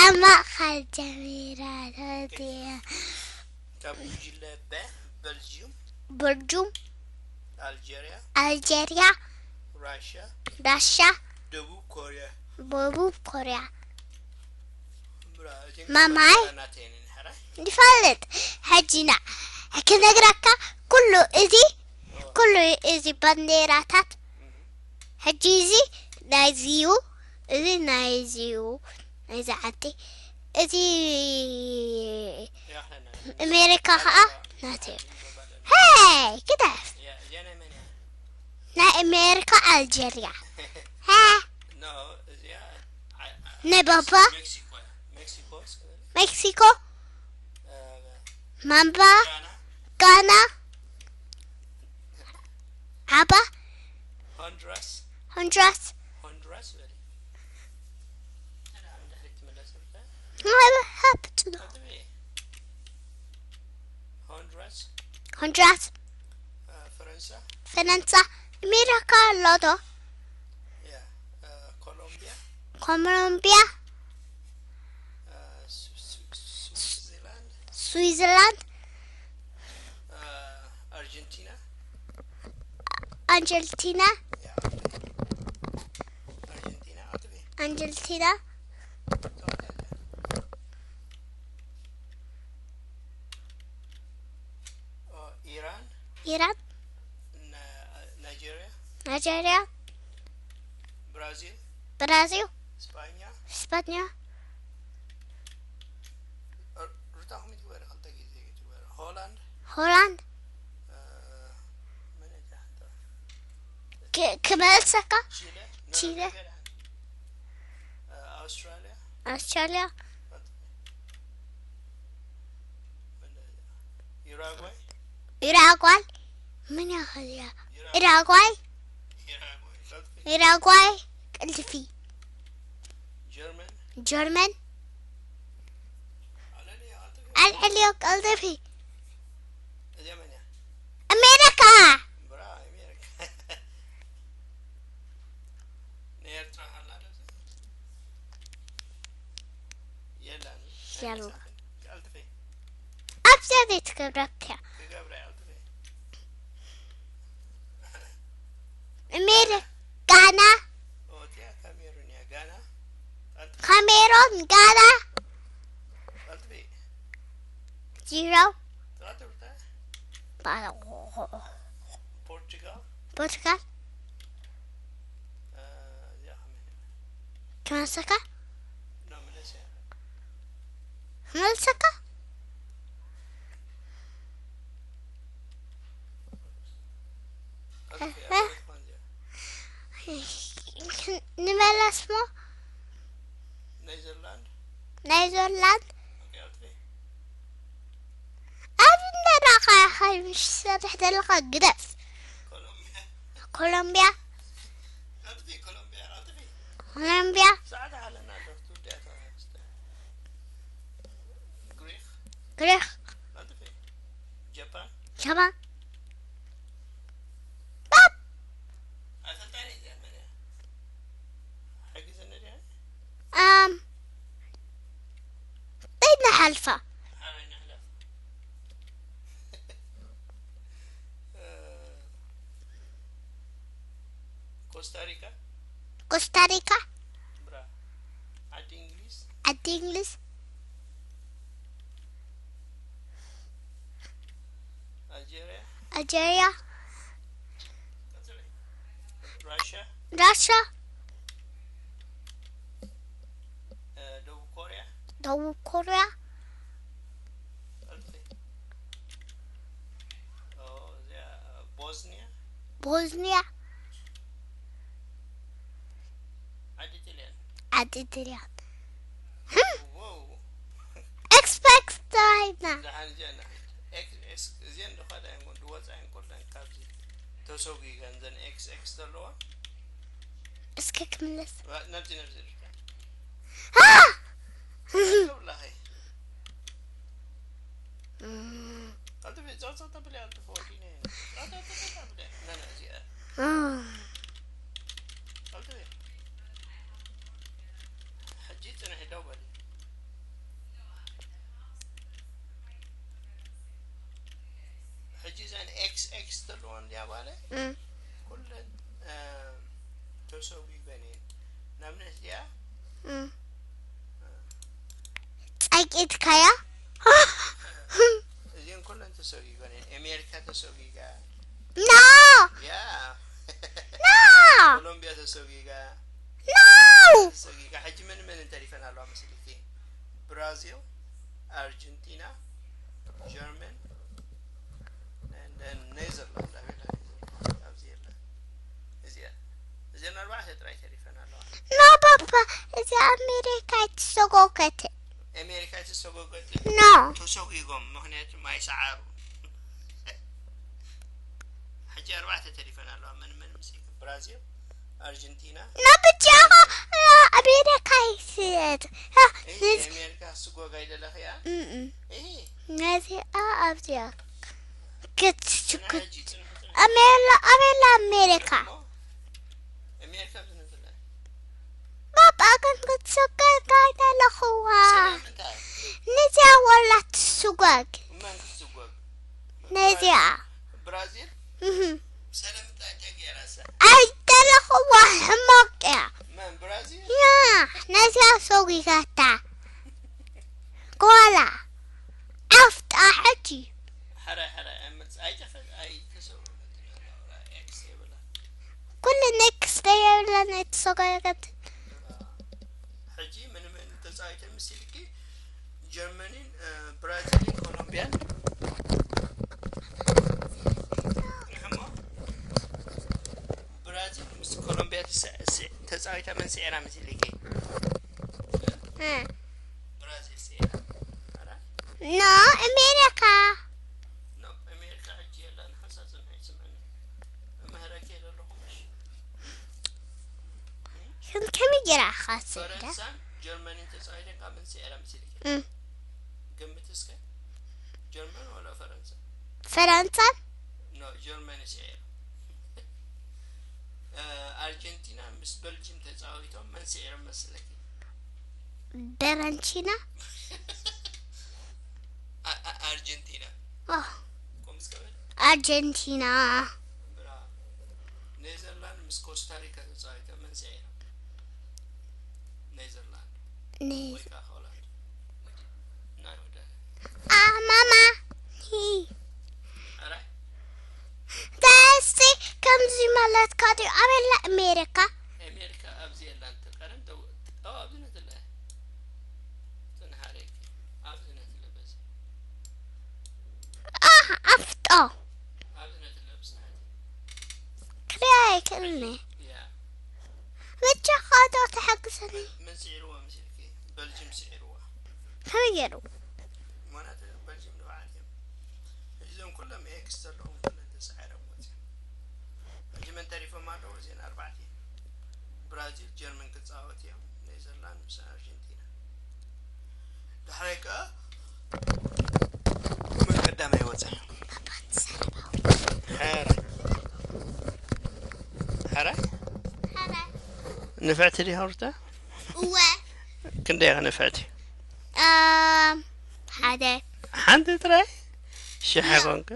ኣብ ማእኸል ጀሚራ ተወዲኣ። ካብ ጉጅለ በ፣ በልጅዩም፣ በልጁም፣ ኣልጀርያ፣ ኣልጀርያ፣ ራሽያ፣ ራሻ፣ ደቡብ ኮርያ። ደቡብ ኮርያ። እምብራ፣ እተን ማማይ? ናተይን ሕራይ። ንፈልጥ ሕጂና ክነግረካ። ኩሉ እዚ ኩሉ እዚ ባንዴራታት ሕጂ እዚ ናይዚዩ፣ እዚ ናይዚዩ፣ ናይዚ ዓዲ፣ እዚ ያኸና። ኣሜሪካ ከዓ ናተይ። ሄይ ክደፍ ያ፣ እዚኣ ናይ መን እያ? ናይ ኣሜሪካ ኣልጀርያ። ሀ ኖ፣ እዚኣ ዓ-፣ ዓ-፣ ናይ ባባ ሜክሲኮ እያ። ሜክሲኮ፣ ሜክሲኮ እ፣ ማንባ ጋና፣ ጋና ዓባ ሆንዱራስ፣ ሆንዱራስ ሆንዱራስ በሊ። ሰላም፣ ድሕሪት ትምለስ ብታ። ሃብጭ ነው። ኣጥቢ። ሆንዱራስ፣ ሆንዱራስ እ፣ ፈረንሳ፣ ፈረንሳ ኣሜሪካ ኣሎ ዶ? ያ፣ እ፣ ኮሎምቢያ፣ ኮሎምቢያ እ፣ ስ-፣ ስ-፣ ስዊዘርላንድ፣ ስዊዘርላንድ እ፣ ኣርጀንቲና፣ ኣርጀንቲና ያ፣ ኣርጀንቲና፣ ኣጥቢ። ኣርጀንቲና ኦ፣ ኢራን፣ ኢራን ና-፣ ናይጄሪያ፣ ናይጄሪያ ብራዚል፣ ብራዚል ስፓኛ፣ ስፓኛ ሩታ፣ ከመይ ትግበር? ክልተ ግዜ ትግበር። ሆላንድ፣ ሆላንድ እ፣ መን እያ እታ? ክ- ክመልሰካ ቺለ፣ ቺለ። ኖርዌይ፣ እ፣ ኣውስትራልያ፣ ኣውስትራልያ ዩራጓይ፣ ኡራጓይ ምን ያህል ያ ኡራጓይ ዩራጓይ፣ ቀልጥፊ፣ ኡራጓይ ቅልጥፊ ጀርመን፣ ጀርመን ኣለለያ፣ ቀልጥፊ። ኣልዕልዮ ቅልጥፊ እዚኣ መን እያ? ኣሜሪካ ብራ፣ ኣሜሪካ። ንኤርትራ ሃላ ዶ? የላን። የላ። ቀልጥፊ። ኣብዚኣ ዘይትገብረካ ክገብራ፣ ቀልጥፊ። ኣሜሪካ ጋና ኦ፣ እዚኣ ካሜሩን እያ። ጋና። ቀልጥፊ። ካሜሮን ጋና ቀልጥፊ። ዚሮ ቀልጥፊ። ባሎ ፖርቹጋል። ፖርቱጋል እ፣ እዚኣ ከመይ? ክመልሰካ ኖ፣ መለስ እያ። ክመልሰካ ቀልጥፊ እያ። ንመለስ ሞ ኔዘርላንድ። ኔዘርላንድ ኦኬ፣ ቀልጥፊ። ኣብ እንደራኻ ኢኻ ምሽ ትሰርሕ ዘለኻ ግደፍ ኮሎምቢያ። ኮሎምቢያ ቀልጥፊ፣ ኮሎምቢያ፣ ቀልጥፊ። ኮሎምቢያ ሰዓት ኣለና ዶ? ትውድያ ተባስተ። ግሪክ፣ ግሪክ ቀልጥፊ። ጃፓን። ጃፓን ባብ ኣይፈልጣን እየ እዚኣ መን እያ? ሓግዘኒ ድያ? ኣም እንታይ ንሓልፋ ሓበይ ንሕለፍ። ኮስታሪካ፣ ኮስታሪካ ብራ፣ ዓዲ እንግሊዝ፣ ዓዲ እንግሊዝ ኣልጀርያ፣ ኣልጀርያ ቀጽሊ፣ ራሽያ፣ ራሻ እ፣ ደቡብ ኮርያ፣ ደቡብ ኮርያ ቀጽሊ። ኦ፣ እዚኣ ቦዝኒያ፣ ቦዝኒያ ዓዲ ጥልያን። ዓዲ ጥልያን ዋው። ኤክስፐክት ተባሂልና ደሓን እዚኣ ንሕድ። ኤክስ፣ ኤክስ፣ እዚአን ዶ ካልኣየን ዶ ወፃየን ኩለን ካብዚ ተሰጒገን ዘን ኤክስ ኤክስ ዘለዋ? እስኪ ክምለስ ዋ፣ ነብዚ፣ ነብዚ ርካ። አ! ወላሂ። እም፣ ቀልጥፊ፣ ጸው፣ ጸው ተብሊ፣ ቀልጥፊ ወዲነ። ጸው፣ ጸው፣ ጸው ተብሊ። ና፣ ና፣ እዚኣ። እም። ቀልጥፊ። ሕጂ ጽንሒ፣ ደው በሊ። ዘለዋ እንዲያ ባለ እም፣ ኩለን እ፣ ተሰጒገን እየን። ንኣብነት እዚኣ እም። ጸቂጥካያ? እዚን ኩለን ተሰጒገን እየን። ኣሜሪካ ተሰጒጋ፣ ኖ! ያ ኖ! ኮሎምቢያ ተሰጒጋ፣ ኖ! ተሰጒጋ። ሕጂ መን መን እንተሪፈን ኣለዋ መስልኪ? ብራዚል፣ ኣርጀንቲና፣ ጀርመን፣ and then ኔዘርላንድ። ኣበይ ኣላ ኔዘርላንድ? ኣብዚ የላ። እዚኣ እዚን ኣርባዕተ ጥራይ ተሪፈን ኣለዋ። ኖ ባባ፣ እዚ ኣሜሪካ ኣይትሰጎገትን። ኣሜሪካ ኣይትሰጎገትን። ኖ። ተሰጒጎም፣ ምኽንያቱ ማይ ሰዓሩ። ሕጂ ኣርባዕተ ተሪፈን ኣለዋ። መን መን ምስ ብራዚል፣ ኣርጀንቲና። ኖ ብቻ ኣሜሪካ ኣይትስት። እይ፣ ኣሜሪካ ስጎግ ኣይደለኽያ። እም፣ እይ፣ ነዚኣ ኣብዚኣ ክትስኩት። ሕጂ ጽንሑ፣ ጽንሑ። ኣሜላ ኣሜላ ኣሜሪካ። ኣሜሪካ ብዝነትለ ባባ ግን ክትስኩት ኣይደለኹዋ። ሰላም እንታይ? ነዚኣ ወላ ትስጎግ። መን ክትስጎግ? ነዚኣ። ብራዚል? እህ። ሰላም እንታይ፣ እንታይ ገይራ እሳ? ኣይደለኹዋ፣ ሕማቕ እያ። መን ብራዚል? ያ፣ ነዚኣ ሰጒጋታ። ጓላ። ኣፍጣ ሕጂ። ሕራይ፣ ሕራይ፣ ኣይመጽ-፣ ኣይጠፈ-፣ ኣይተሰወረትን ኣላ፣ ኤክስ የብላ። ኩሉ ኔክስት ደየብለን ኣይተሰጓገትን። ሕጂ ምን ምን ተጻዊተ ምስልኪ? ጀርመኒን፣ እ፣ ብራዚልን ኮሎምቢያን። ንሕሞ ብራዚል ምስ ኮሎምቢያ ተሰ-፣ ስ-፣ ተጻዊታ መን ስዒራ ምስልኪ? እ። ብራዚል ስዒራ። ኣራ? ኖ፣ ኣሜሪካ። ኖ፣ ኣሜሪካ ሕጂ የላን፣ ሓንሳብ ጽንሑ ይስምዕኒ። እምህረኪ የለ ኣለኹ ምሽ? ከም ከመይ ጌራ ኢኻ ትስዕዳ? ፈረንሳን ጀርመንን ተጻዊተን ካብ መን ስዒራ ምስልኪ? እም። ግምት እስከ። ጀርመን ወላ ፈረንሳ? ፈረንሳን? ኖ፣ ጀርመን ስዒራ። እ፣ ኣርጀንቲና ምስ በልጅም ተጻዊቶም መን ስዒሮም መስለኪ? በረንቺና? ኣ-፣ ኣ-፣ ኣርጀንቲና። ኦ፣ ኮምስ ከበል? ኣርጀንቲና። ብራ-፣ ኔዘርላንድ ምስ ኮስታሪካ ተጻዊቶም መን ስዒሮም? ኔዘርላንድ ኔ-፣ ወይ ከዓ ሆላንድ። ናይ ወደ ኣ፣ ማማ። ሂ። ኣራይ ደስቲ ከምዚ ማለትካ ድዩ? ኣበላ ኣሜሪካ? ኣሜሪካ ኣብዚ የላን። ቀደም ደው-፣ ኦ፣ ኣብዚ ነትለ። ጽንሓረይ። ኣብዚ ነትለ በዚ። ኣ፣ ኣፍጦ። ኣብዚ ነትለ ብጽንሓት። ክሪኣ ኣይክእልኒ። ያ። ብቻ ኻዶ ተሓግሰኒ። ምን ስዒርዎ ምስልኪ? በልጅም ስዒርዎ። ከመይ ገይሩ? ማለት በልጅም ንብዓት እዮም። እዞም ኩሎም ኤክስ ዘለዎም ኩሎም ተሳዒሮም ወፂኦም። ሕጂ መን ተሪፎም ኣለዉ? እዚን ኣርባዕተ። ብራዚል፣ ጀርመን ክጻወት እዮም። ኔዘርላንድ ምስ ኣርጀንቲና። ዳሕራይ ከኣ መን ቀዳማይ ወጸ? ሕራይ። ሕራይ? ንፍዕቲ ዲኻ ሩታ? እወ። ክንደይ ኢኻ ንፍዕቲ? ኣም፣ ሓደ። ሓንቲ ጥራይ? ሽሕ ኣይኮንክ?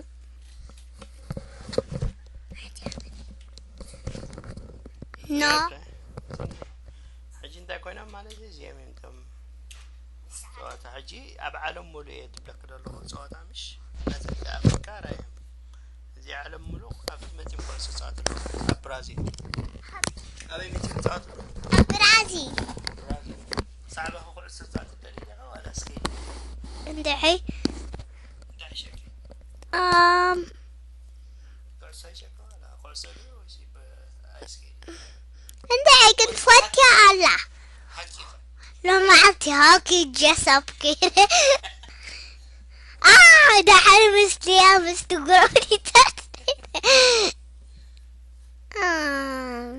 ኖ። ሕጂ እንታይ ኮይኖም ማለት እዩ? እዚኦም እዮም እቶም ጸዋታ። ሕጂ ኣብ ዓለም ሙሉእ እየ ትብለክ ዘለኹ ጸዋታ፣ ምሽ? ናትልካ ኣፍሪካ ራእዮም። እዚ ዓለም ሙሉእ ኣብቲ መጺኦም ኩዕሶ ጸዋታ ኣለዉ። ኣብ ብራዚል። ኣበይ መጺኦም ጸዋታ ኣለዉ? ኣብ ብራዚል። ብራዚል። ሳዕባ ኩዕሶ ጸዋታ ትደሊ ዲኻ ዋላ ስኬት? እንድዒ። እንታይ ሸኪ? ኣም፣ ኩዕሶ ይሸኪ ዋላ ኩዕሶ ድዩ ወይስ ብ-፣ ኣይስኬት? እንድዒ ግን ፈትያ ኣላ። ሓቂኻ? ሎማዓንቲ ሃኪ ጀሳብ ከይደ። ኣ፣ ድሓር ምስ ድያ ምስ ትጉረብሪታት። ኣም፣